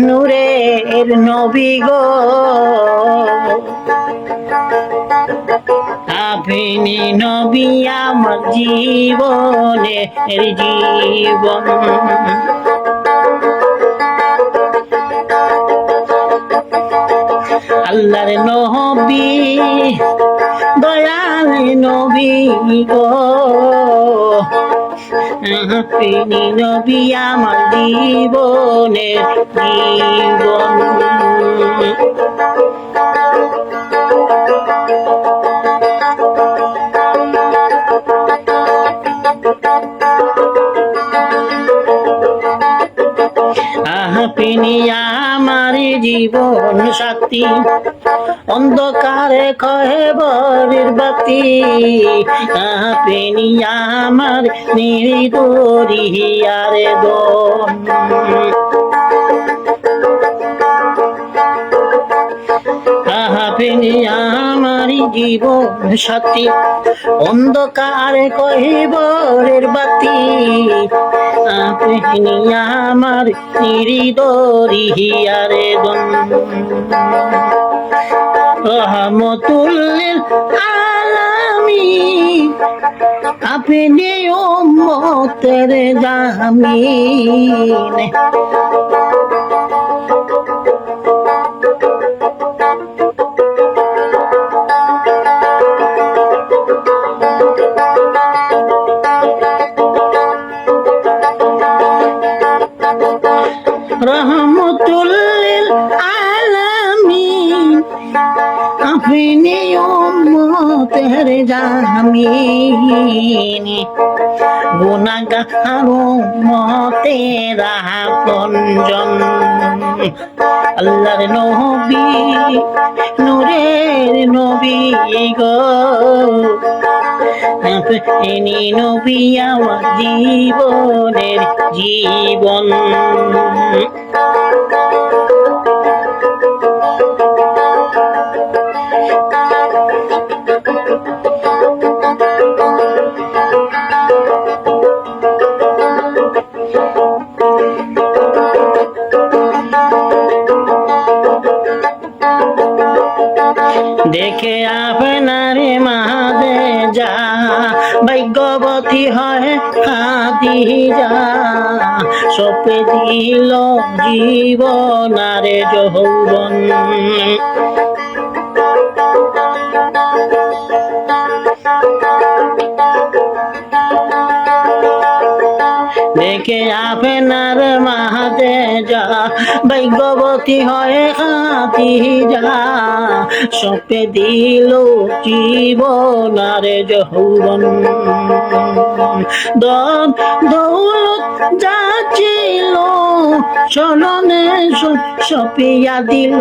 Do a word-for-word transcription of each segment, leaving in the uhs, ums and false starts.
নূরের নবী গো, আপনি নবী আমার জীবনের জীবন। আল্লাহর নবী, দয়াল নবী গো, আপনি নবী আমার জীবনের জীবন। আপনি আমার জীবন সাথী, অন্ধকারে কবরের বাতি, আপনি আমার নির্দরিয়ার দম। আপনি আমার জীবন সাথী, অন্ধকারে কবরের বাতি, আপনি আমার নির্দরিয়ার দম। রহমতুল্লিল আলামিন, আপনি উম্মতের জামিন। রহমতুল্লিল আলামিন, আপনি উম্মতের জামিন, গুনাহগার উম্মতের আপনজন। আল্লাহর নবী, নূরের নবী গো, আপনি নবী আমার জীবনের জীবন। দেখে আপনার মাঝে যা ভাগ্যবতী হয় খাদিজা, সপে দিল জীবন আর যৌবন। দেখে আপনার মাঝে যা ভাগ্যবতী হয় খাদিজা, সপে দিল জীবন আর যৌবন। ধন দৌলত যা ছিল, স্মরণে স-, সপিয়া দিল।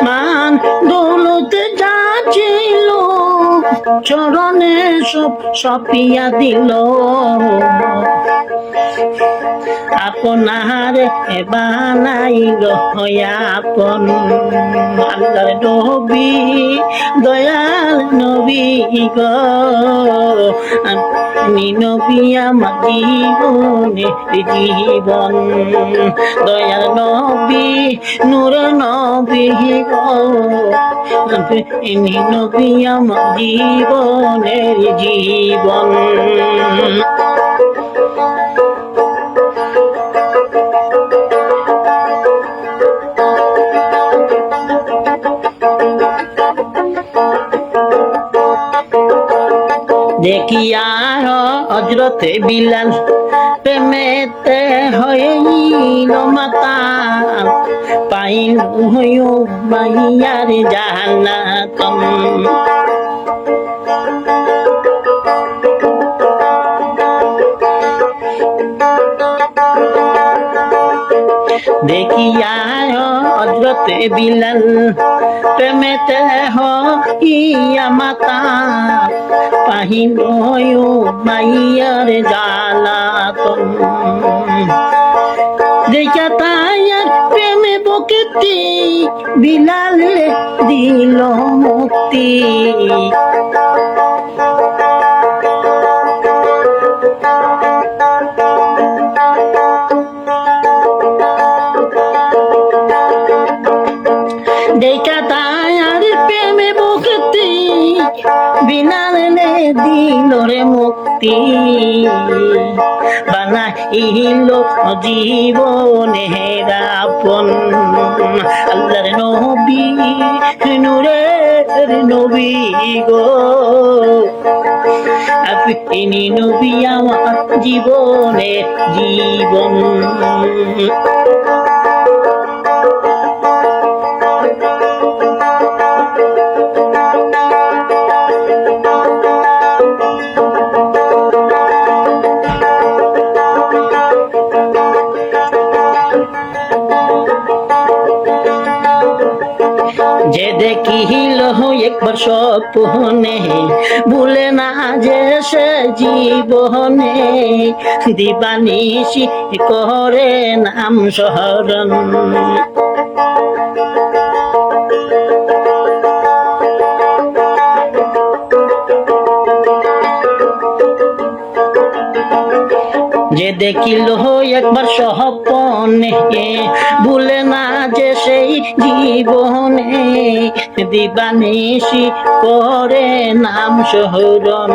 মান দৌলত যা ছিল, স্মরণে সপ-, সপিয়া দিল। আপনারে বানাইল আপন। আল্লাহর নবী, দয়াল নবী গো, আপনি নবী আমার জীবনের জীবন। দয়াল নবী, নূর নবী গো, আপনি নবী আমার জীবনের জীবন। দেখিয়া হযরতে বিলাল প্রেমেতে হইল মাতাল, পাইল হইল মাইয়ার জালাতন। দেখিয়া হযরতে বিলাল প্রেমেতে হইয়া মাতাল, পাইল হইল মাইয়ার জালাতন। দেখিয়া তাইয়ার প্রেমে ভক্তি, বিলালে দিল মুক্তি। বানাইল জীবনের আপন। আল্লাহর নবী, নূরের নবী গো, আপনি নবী আমার জীবনের জীবন। যে দেখিল একবার স্বপনে, ভুলে না যে সে জীবনে, দিবানিশি করে নাম স্মরণ। যে দেখিল একবার স্বপনে, ভুলে না যে সেই জীবনে, দিবানিশি করে নাম স্মরণ।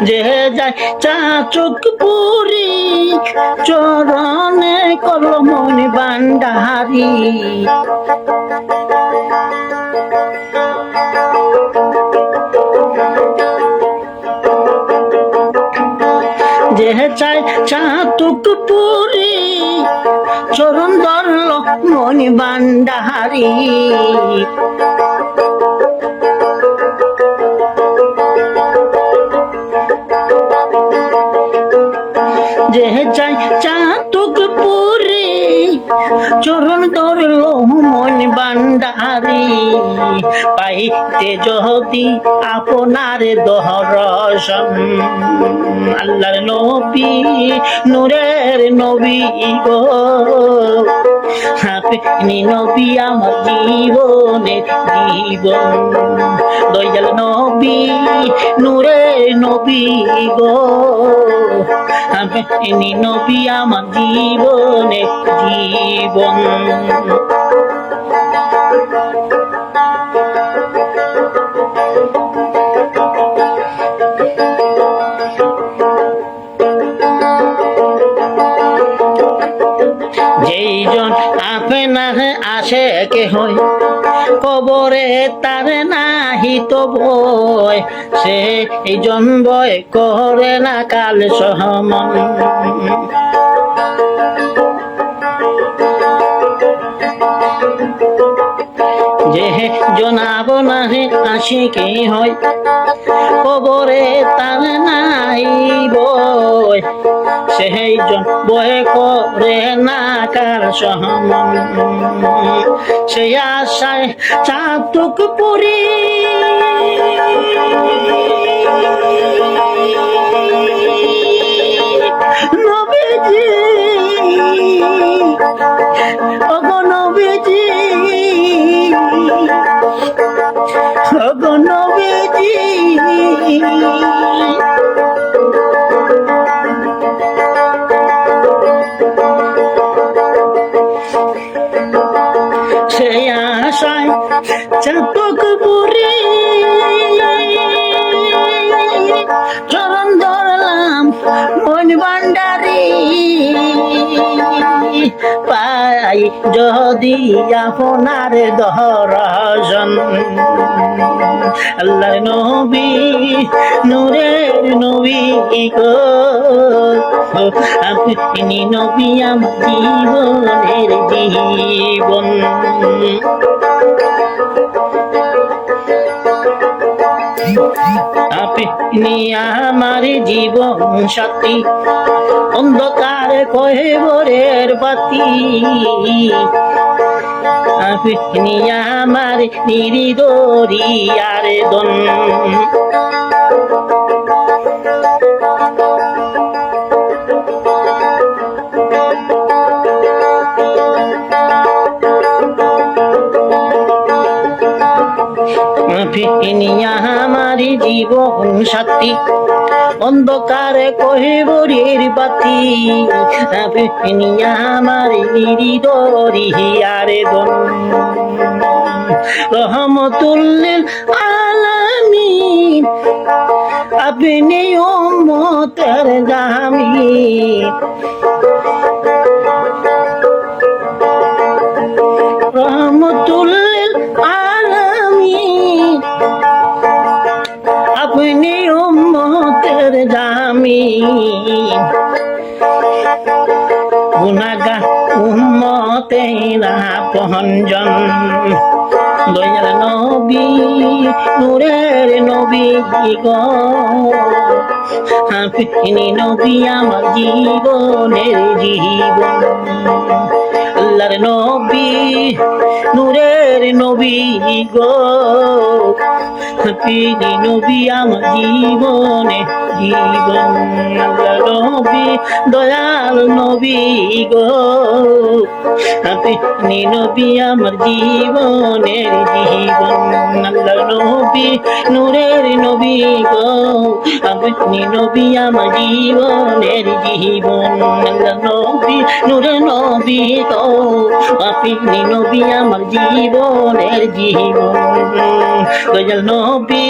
যে যায় চাচুক পুরি, চরণে কলমন ভান্ডারি। যে চায় চাতুক পুরি, চরণ ধরল মণি ভান্ডারি। যে চায় চাতুক পুরি, চরণ ধরল মণি ভান্ডারি। পাইতে যদি আপনার দর্শন, আল্লাহর নবী, নূরের নবী গো, আপনি নবী আমার জীবনের জীবন। দয়াল নবী, নূরের নবী গো, আপনি নবী আমার জীবনের জীবন। যেই জন আপনার আশেক হয়, কবরে তার নাহি তো ভয়, সেই জন ভয় করে না কাল সমন। যে জন আপনার আশিকি হয়, কবরে তার নাই ভয়, সেই জন ভয় করে না কাল সমন। সেই আশায় চাতুক পুরি। নবীজি, ওগো নবীজি, ওগো নবীজি। সেই আশায় চাতক পুরি, চরণ ধরলাম মণি ভান্ডারি। পাই যদি আপনার দর্শন, আল্লাহর নবী, নূরের নবী গো, আপনি নবী আমার জীবনের জীবন। আপনি আমার জীবন সাথী, অন্ধকার কবরের বাতি। আপনি আমার নিরি দরিয়ার দন। আপনি আমার জীবন সাথী, অন্ধকার কবরের বাতি। আপনি আমার নিরি দরিয়ার দন। রহমতুল্লিল আলামিন, আপনি উম্মতের জামিন, রহমতুল লিল আলামিন। আপনি উম্মতের জামিন, গুনাগার উম্মতের আপনজন। দয়াল নবী, নূরের নবী গো, আপনি নবী আমার জীবনের জীবন। আল্লাহর নবী, নূরের নবী গো, আপনি নবী আমার জীবনের জীবন। আল্লাহর নবী, দয়াল নবী গো, আপনি নবী আমার জীবনের জীবন। আল্লাহর নবী, নূরের নবী গো, আপনি নবী আমার জীবনের জীবন। আল্লাহর নবী, নূরের নবী গো, আপনি নবী আমার জীবনের জীবন। দয়াল নবী,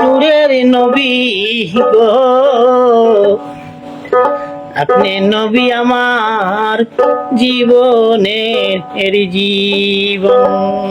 নূরের নবী গো, আপনি নবী আমার জীবনের জীবন।